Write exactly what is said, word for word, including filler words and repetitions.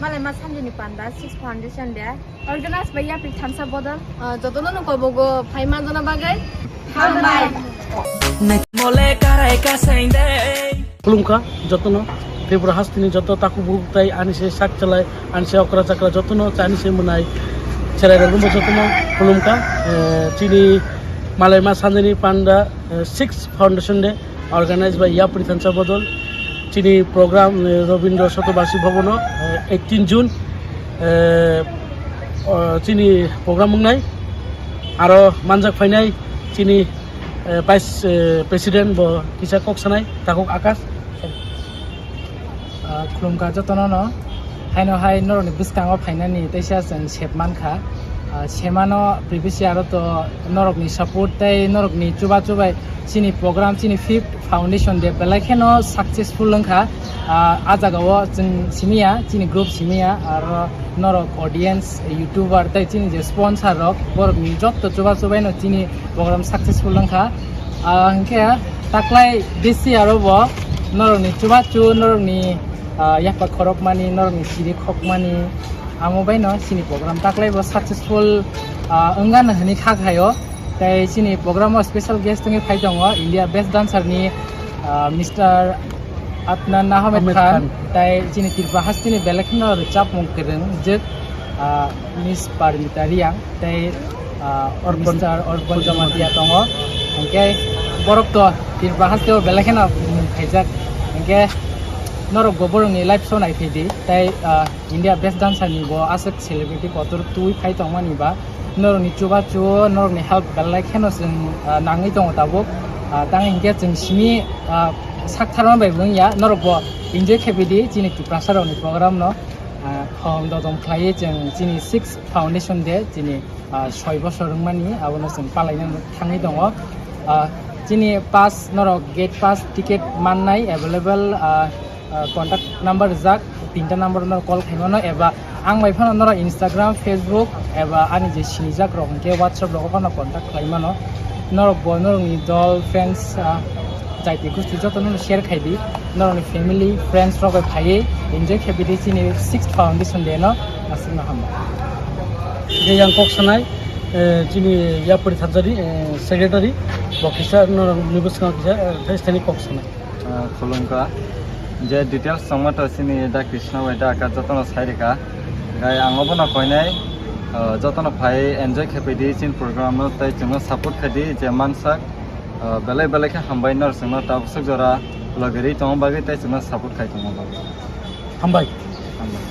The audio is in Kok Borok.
Malaima Sanjini Panda, Six Foundation Day. Organized by Yapri Thansa Bodol. Ah, jotono no kobogo phai manjana bagwi. Hambai. Mole karai kasain dei. Khulumkha jotono, Tripura hasteni joto takhuk bukhuk tai ani se sak chalai, ani se okra chakra jotono, ani se mwnai cherai rok jotono khulumkha. Eh, chini Malaima Sanjini Panda, eh, Six Foundation Day. Organized by Yapri Thansa Bodol. Chini program, eh, Rabindra Sotobasi Bhavano, eh, eighteen June, eh, oh, chini program wngnai. Aro manjak phainai chini, eh, Vice, eh, President bo kisa kok sanai, Takhuk Akash. Ah, khulumkha jotono no. Haino hai norokni bwskango phainani teisa chwng sep mankha. Ah, semano previous year o to norokni support tei norokni chuba chubai chini program, chini fifth foundation day belai kheno successful wngkha. Ah, a jagao chwng simiya, chini group simiya, aro norok audience, YouTuber tei chini je sponsor rok, borokni jotto chuba chubaino chini program successful wngkha. Ah, hwnkhe taklai this year o bo norokni chubachu, norokni, ah, yapha khorokmani, norokni siri khokmani, amo baino chini program taklai bo successful, ah, wngano hwnwi kha khaio. Tei chini program o special guest wngwi phai tongo India best dancer ni, ah, Mister Adnan Ahmed Ahmed Khan, Khan. Tei chini Tripura hasteni belai kheno rwchapmung kwrwngjwk, ah, Miss Parmita Riang tei, ah, Orpon. Mister Orpon Jamatia tongo. Hwnkhe borok to Tripura hasteo belai kheno mung khaijak. Hwnkhe norok bo borokni live show nai phaidi tei, ah, India best dancer ni bo aswk celebrity kotor twi phai tongmani ba norokni chubachu, norokni help belai kheno chwng, ah, nangwi tongo tabuk. Ah, tang hinkhe chwng simi, ah, sak tharma bai bo wngya, norok bo enjoy khe bidi chini Tiprasa rokni program no. Ah, khom dodom khlaiwi chwng chini six foundation day, chini, ah, soi bosor wngmani, abono chwng palaina thangwi tongo. Ah, chini pass norok gate pass ticket mannai available, ah, ah, contact number rijak, tinta number no call khaimano eba ang bai phano norok Instagram, Facebook eba ani je sinijak rok hwnkhe WhatsApp rogo phano contact khlaimano. Norok bo norokni dol, friends, ah, jaiti gusti jotono share khaidi, norokni family, friends rok bai phaiwi enjoy khaibidi chini sixth foundation day no. Aswkno hambai. Je yang kok sanai, eh, chini yapri thanjani, eh, secretary, bo kisa norokni bwskango kisa, eh, thaistani kok sanai. Ah, khulumkha. Je details tongma to chini da Krishna bai da ka jotono sai rikha. Gai ang obono koinai, ah, jotono phai enjoy khe phaidi chin program no tei chwngno support khaidi je mansak, ah, belai belai khe hambai nor chwngno tabuk swk jora logeri tongma bagwi tei chwngno support khai tongma bagwi. Hambai. Hambai.